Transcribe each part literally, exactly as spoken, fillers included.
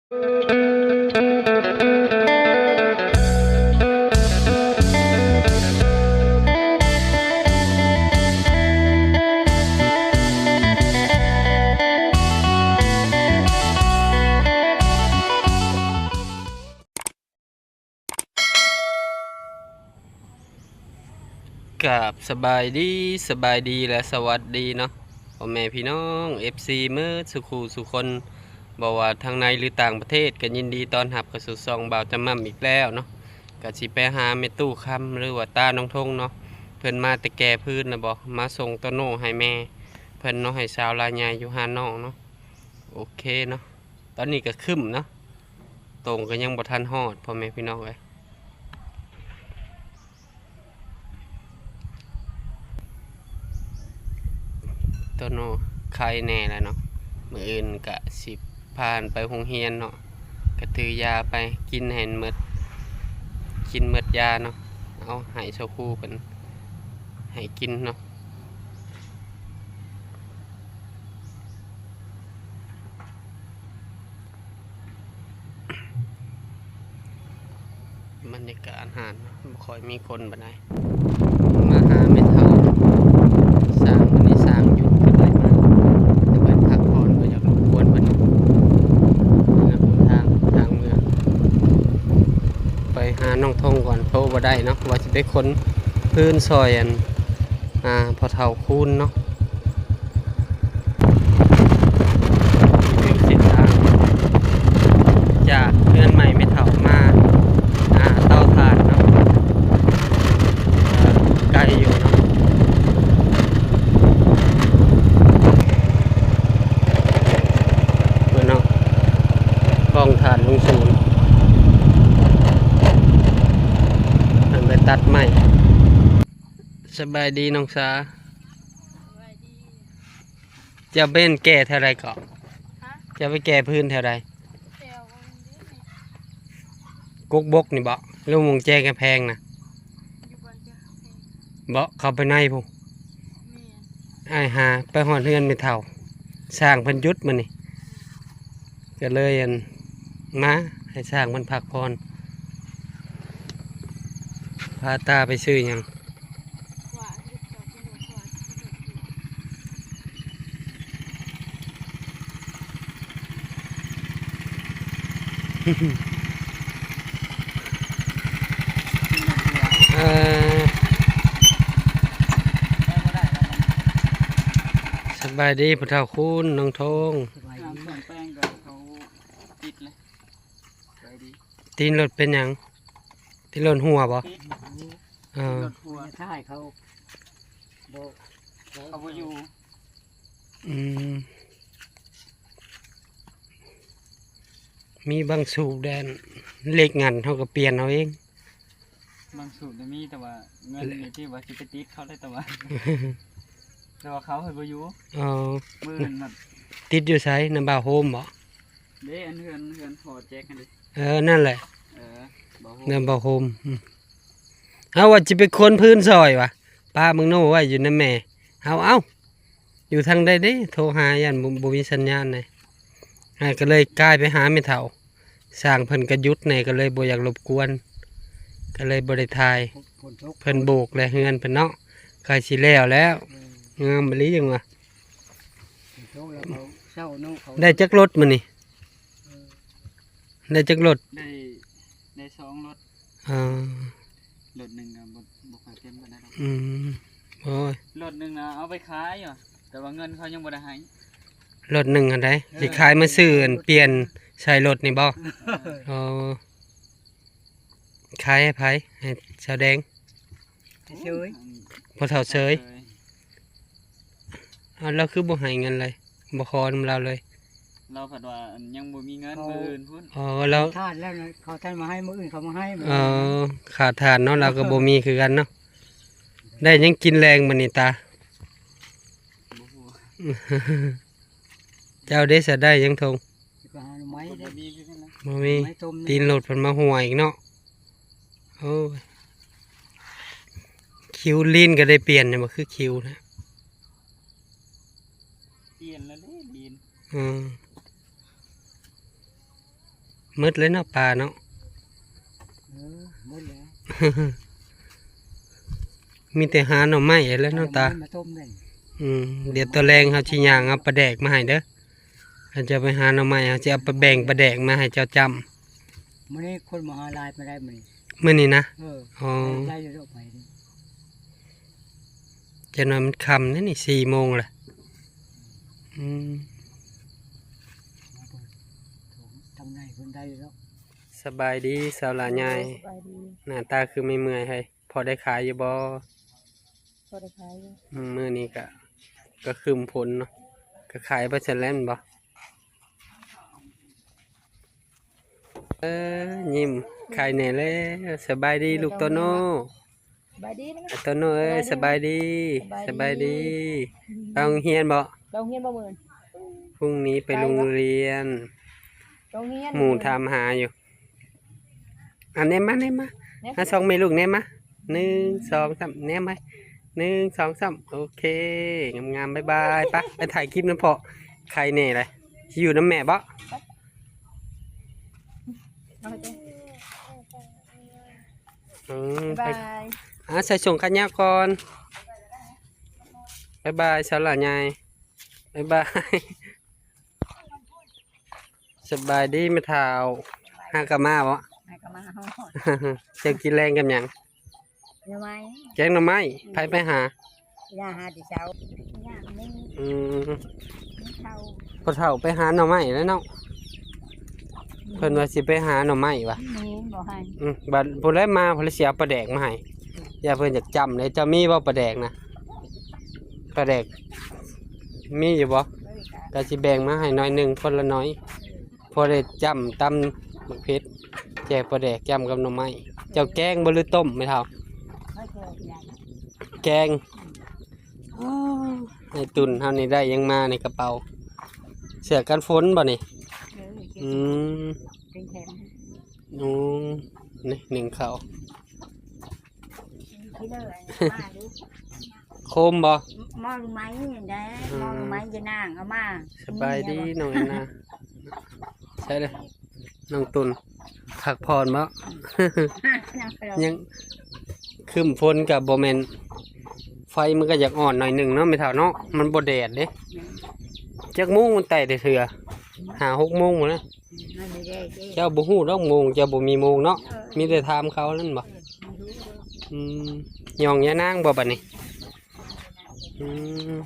ครับ สบายดี สบายดีและสวัสดีเนาะ พ่อแม่พี่น้อง เอฟซี เมิดสุขูสุคน บ่ว่าทางในหรือต่างประเทศ ก็ยินดีต้อนรับเข้าสู่ช่องบ่าวจำม่ำอีกแล้วเนาะ ก็สิไปหาแม่ตู้คำหรือว่าตาน้องทงเนาะ เพิ่นมาแต่แก่พื้นนะบ่ มาส่งโตโน่ให้แม่ เพิ่นเนาะ ให้สาวลาวใหญ่อยู่หาน้องเนาะ โอเคเนาะ ตอนนี้ก็ครึ้มเนาะ ตรงก็ยังบ่ทันฮอด พ่อแม่พี่น้องเอ้ย โตโน่ไข้แน่แล้วเนาะ มื้ออื่นก็สิพาไปโรงเรียนเนาะ ก็ถือยาไปกินให้หมด กินหมดยาเนาะ เอาให้โซคูเพิ่นให้กินเนาะ บรรยากาศหาดเนาะ บ่ค่อยมีคนปานใด มาหาแม่เฒ่า สร้าง มื้อนี้สร้างหยุดก็เลยมา แต่เพิ่นพักผ่อน บ่อยากรบกวนเพิ่น นี่นะ ทาง ทางเมือง ไปหาน้องทงก่อน โทรบ่ได้เนาะ ว่าสิไปขนพื้นซอยอัน อ่า พ่อเฒ่าคูณเนาะ นี่เป็นเส้นทาง จากเฮือนใหม่แม่เฒ่ามา อ่า เตาถ่านเนาะ อ่า ไกลอยู่เนาะ เพิ่นเนาะ กองถ่านลุงศูนย์ มันไปตัดไม้ สบายดีน้องสา จะเป็นแก่แถวใดเกาะ ฮะ จะไปแก่พื้นแถวใด แถว กกบกนี่บ่ หรือมงแจกำแพงนะ อยู่บ้านแจกำแพง บ่ เข้าไปในพุ้น แม่น อ้ายหาไปฮอดเฮือนแม่เฒ่า สร้างเพิ่นหยุดมื้อนี้ ก็เลยอัน มาให้สร้างเพิ่นพักผ่อน พาตาไปซื้อหยัง เออ สบายดีพ่อเฒ่าคูณ น้องทง สบายดี น้ำท่วมแป้งก็เขาปิดเลย สบายดี ตีนรถเป็นหยัง ตีนรถหัวบ่ ปิด เออ รถหัว ถ่ายเขา บ่ เขาบ่อยู่ อืม มีบางสูบแดน เลขงันเขาก็เปลี่ยนเอาเอง บางสูบน่ะมี แต่ว่าเงินนี่ที่ว่าสิไปติดเขาได้ แต่ว่า แต่ว่าเขาให้บ่อยู่ อ๋อ มื้อนั้นน่ะ ติดอยู่ไส นำบ่าวโฮมบ่ เด้ อันเฮือน เฮือนพ่อแจ็คนั่นเด้ เออ นั่นแหละ เออ บ่าวโฮม นำบ่าวโฮม อืม เฮาว่าสิไปขนพื้นซอยวะ ปะบักโน่ไว้อยู่นำแม่ เฮา เอ้า อยู่ทางใดเด้ โทรหา ย่านบ่ บ่มีสัญญาณเลย อ่า ก็เลยกลายไปหาแม่เฒ่า สร้างเพิ่นก็หยุดแหน่ ก็เลยบ่อยากรบกวน ก็เลยบ่ได้ถ่าย ฝนตก เพิ่นโบกและเฮือนเพิ่นเนาะ ใกล้สิแล้วแล้ว เออ งามอีหลีจังวะ ฝนตกแล้วเขาเศร้าเนาะ เขา ได้จักรถมื้อนี้ เออ ได้จักรถ ได้ ได้สองรถ อ่า รถหนึ่งอะบ่ บ่ค่อยเต็มปานใดดอก อืม โอ้ย รถหนึ่งนะเอาไปขายอยู่ แต่ว่าเงินเขายังบ่ได้ให้ รถหนึ่งอันใด เออ สิขายมาซื้ออันเปลี่ยนใส่รถนี่บ่ เออ อ๋อ ขายให้ไผ ให้สาวแดง เฉย พ่อเฒ่าเฉย เฉย เอา ลาวคือบ่ให้เงินเลย บ่ขอนำลาวเลย ลาวผัดว่าอันยังบ่มีเงิน เขา มื้ออื่นพุ้น อ๋อ ลาว ขาดแล้วนะ เขาท่านมาให้ มื้ออื่นเขามาให้ เออ ขาดถ่านเนาะ ลาวก็บ่มีคือกันเนาะ ได้หยังกินแลงมื้อนี้ตา บ่ฮู้ เจ้าเด้สะได้หยังทง ก็หาหน่อไม้ ก็บ่มีคือกันนะ บ่มี ไม้ต้มนะ ตีนรถเพิ่นมาหัวอีกเนาะ โอ้ย คิ้วลิ้นก็ได้เปลี่ยนเนี่ย บ่คือคิ้วนะ เปลี่ยนแล้วเด้ลิ้น อืม หมดเลยเนาะปลาเนาะ เออ หมดแล้ว มีแต่หาหน่อไม้แล้วเนาะตา เอาหน่อไม้มาต้มเลย อืม เดี๋ยวตอนแลงเฮาสิย่างเอาปลาแดกมาให้เด้อ เฮาจะไปหาหน่อไม้ เฮาสิเอาไปแบ่งปลาแดกมาให้เจ้าจ้ำ มื้อนี้คนมาหาหลายปานใดมื้อนี้ มื้อนี้นะ เออ อ๋อ ได้อยู่ดอกไม้นี่ จักหน่อยมันค่ำแล้วนี่ สี่โมงละ อืม ทางไหนเพิ่นได้อยู่ดอก สบายดีสาวหลาใหญ่ สบายดี หน้าตาคือเมื่อยๆ ให้ พอได้ขายอยู่บ่ พอได้ขายอยู่ อืม มื้อนี้ก็ ก็ครึ้มฝนเนาะ ก็ขายไปซั่นแหละแม่นบ่ เออ ยิ้ม ขายแหน่แล้ว สบายดีลูกโตโน่ สบายดีนะ อ่ะ โตโน่เอ้ย สบายดี สบายดี สบายดี อืม ไปโรงเรียนบ่ ไปโรงเรียนบ่มื้อนี้ พรุ่งนี้ไปโรงเรียน โรงเรียน หมู่ถามหาอยู่ อันนี้มา นี่มา แนม มาส่องแม่ลูก นี่มา หนึ่ง สอง สาม แนมมา หนึ่ง สอง สาม โอเค งามๆ บ๊ายบาย ไป ไปถ่ายคลิปนำพ่อ ใครแหน่เลย สิอยู่นำแม่บ่ เอาไปเจ้ อืม บ๊ายบาย อ่ะ ใส่ส่งขายาวก่อน บ๊ายบาย สาวหลาใหญ่ บ๊ายบาย สบายดีแม่เฒ่า หากะมาบ่ หากะมาฮอด เจ้ากินแลงกับหยัง หน่อไม้ แกงหน่อไม้ ไผไปหา ย่าหาแต่เช้า ย่ามี อืม มีเฒ่า พ่อเฒ่าไปหาหน่อไม้แล้วเนาะ เพิ่นว่าสิไปหาหน่อไม้ว่ะ มีบ่ให้ อืม บัดผู้ใดมา ผู้ใดสิเอาปลาแดกมาให้ อย่าเพิ่นอยากจ้ำเลย เจ้ามีบ่ปลาแดกนะ ปลาแดก มีอยู่บ่ เอ้ย ก็สิแบ่งมาให้หน่อยหนึ่ง คนละหน่อย พอได้จ้ำตำบักเผ็ด แจ่วปลาแดกจ้ำกับหน่อไม้ เจ้าแกงบ่หรือต้มแม่เฒ่า ไม่เคยกิน แกง อ้อ ไอ้ตุ่นเฮานี่ได้หยังมาในกระเป๋า เสื้อกันฝนบ่นี่ เออ อืม เป็นแขน อืม นี่หนึ่งข้าว กินเลย มาดู โคมบ่ หม้อไม้นี่แหละ อืม หม้อไม้จะนั่งเอามา สบายดีน้องแอนนา ใช่เลย น้องตุ่น พักผ่อนบ่ นั่งไปรอ ยังครึ้มฝนกับบ่แม่น ไฟมันก็อยากอ่อนหน่อยหนึ่งเนาะแม่เฒ่าเนาะ มันบ่แดดเด้ จักโมงมันไต่แต่เทื่อ ห้าหกโมงหมดนะ มันไม่ได้เด้ เจ้าบ่ฮู้ดอกโมง เจ้าบ่มีโมงเนาะ เออ มีแต่ถามเขานั่นบ่ เออ ไม่รู้เด้อ อืม ย่องยานางบ่บัดนี้ อืม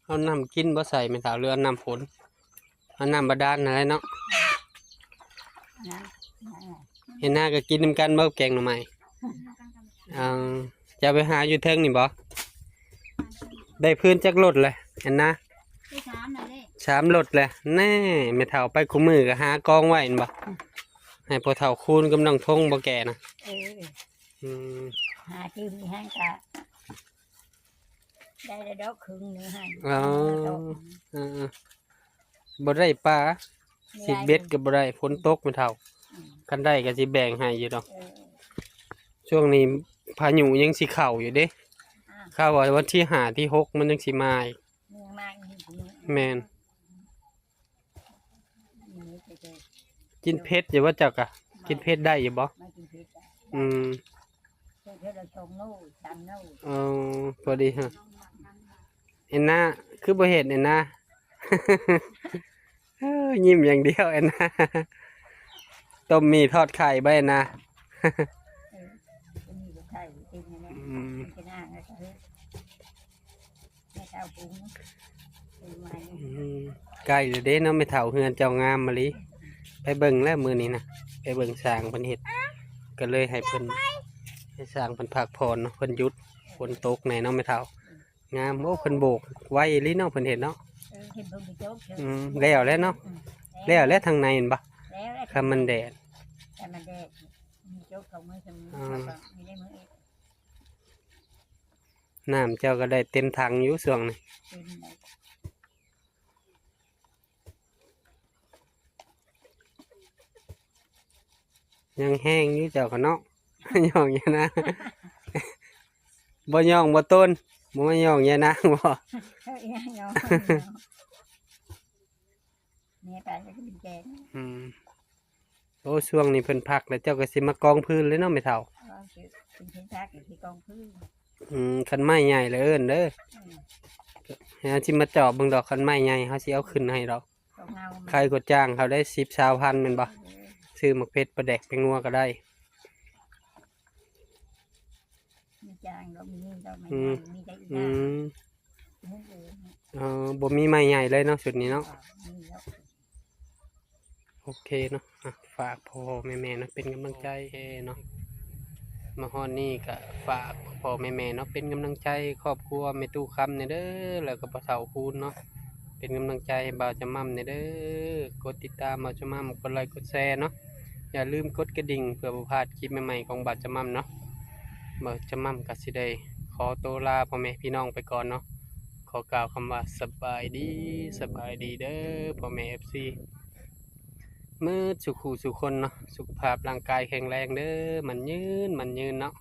เอาน้ำกินบ่ใส่แม่เฒ่า หรือเอาน้ำฝน เอาน้ำบาดาลนั่นแหละเนาะ นะ เห็นหน้าก็กินนำกันบ่แกงหน่อไม้ เอา จะไปหาอยู่เทิงนี่บ่ ได้พื้นจักรถเลย เห็นนะ ไปสามนั่นแหละ สามรถเลย แน่ แม่เฒ่าไปคู่มื้อก็หากองไว้เห็นบ่ ให้พ่อเฒ่าคูณกับน้องทงบ่แก่นะ เออ อืม หาที่มีให้กะ ได้แล้วดอกครึ่งหนึ่งให้ อ๋อ ดอก เออๆ บ่ได้ปลา ไม่ได้ สิเบ็ดก็บ่ได้ ฝนตกแม่เฒ่า อืม คันได้ก็สิแบ่งให้อยู่ดอก เออ ช่วงนี้พายุยังสิเข้าอยู่เด้ อ่า เข้าว่าวันที่ห้าที่หกมันยังสิมาอีก ยังมาอีก แม่น กินเผ็ดอยู่บ่เจ้ากะ กินเผ็ดได้อยู่บ่ ไม่กินเผ็ดอะ อืม เผ็ดเท่าละสองโล สามโล เออ พอดีฮะ เอ็นนา คือบ่เห็นเอ็นนา เอ้อ ยิ้มอย่างเดียวเอ็นนา ต้มหมี่ทอดไข่บ่เอ็นนา เออ มีไข่กินนะ อืม กินอ่างแล้วก็เฮ้ย อืม ใกล้แล้วเด้เนาะแม่เฒ่า เฮือนเจ้างามมะลิ ไปเบิ่งแล้วมื้อนี้นะ ไปเบิ่งสร้างเพิ่นเฮ็ด ก็เลยให้เพิ่น ให้สร้างเพิ่นพักผ่อนเนาะ เพิ่นหยุด ฝนตกแน่เนาะแม่เฒ่า งาม โอ้ เพิ่นโบกไวอีหลีเนาะ เพิ่นเฮ็ดเนาะ เออ เห็นเพิ่นไปโจ๊กเถอะ อืม แล้วแล้วเนาะ อืม แล้วแล้วทางในเห็นบ่ แล้วแล้ว คำมันแดด แต่มันแดด มีโจ๊กเขาเมื่อสมัย อ่า เขาก็มีได้มื้อเอง น้ำเจ้าก็ได้เต็มถังอยู่ช่วงนี้ เต็มเลย ยังแห้งอยู่เจ้าก็เนาะ หยอกอยู่นะ บ่ย่องบ่ต้น บ่มาย่องยายนางบ่ เฮ้ยยังยอง เนี่ยไปก็เป็นแกง อืม โอ้ ช่วงนี้เพิ่นพักแล้ว เจ้าก็สิมากองพื้นเลยเนาะแม่เฒ่า เราสิเป็นเช่นทักอยู่ที่กองพื้น อืม คันไม้ใหญ่เลยเอิ้นเด้อ อืม เฮาสิมาเจาะเบิ่งดอก คันไม้ใหญ่เฮาสิเอาขึ้นให้ดอก กองเงามัน ใครก็จ้างเขาได้สิบ ซาวพันแม่นบ่ เออ ซื้อหมากเผ็ดปลาแดกไปงัวก็ได้ มีจางเรามีนี่เราไม่ อืม มีได้อีก อื อย่าง ม นี่เอง เออ บ่มีไม้ใหญ่เลยเนาะ ชุดนี้เนาะ นี่แล้ว โอเคเนาะ อ่ะ ฝากพ่อๆแม่ๆเนาะ เป็นกำลังใจให้เนาะ มาฮอดนี่ก็ฝากพ่อๆแม่ๆเนาะ เป็นกำลังใจครอบครัวแม่ตู้คำแหน่เด้อ แล้วก็พ่อเฒ่าคูณเนาะ เป็นกำลังใจให้บ่าวจำม่ำแหน่เด้อ กดติดตามบ่าวจำม่ำ กดไลค์ กดแชร์เนาะ อย่าลืมกดกระดิ่งเพื่อบ่พลาดคลิปใหม่ๆของบ่าวจำม่ำเนาะ บ่าวจำม่ำก็สิได้ขอตัวลาพ่อแม่พี่น้องไปก่อนเนาะ ขอกล่าวคำว่าสบายดี สบายดีเด้อ พ่อแม่ เอฟซี หมดสู่คู่สู่คนเนาะ สุขภาพร่างกายแข็งแรงเด้อ หมั่นยืน หมั่นยืนเนาะ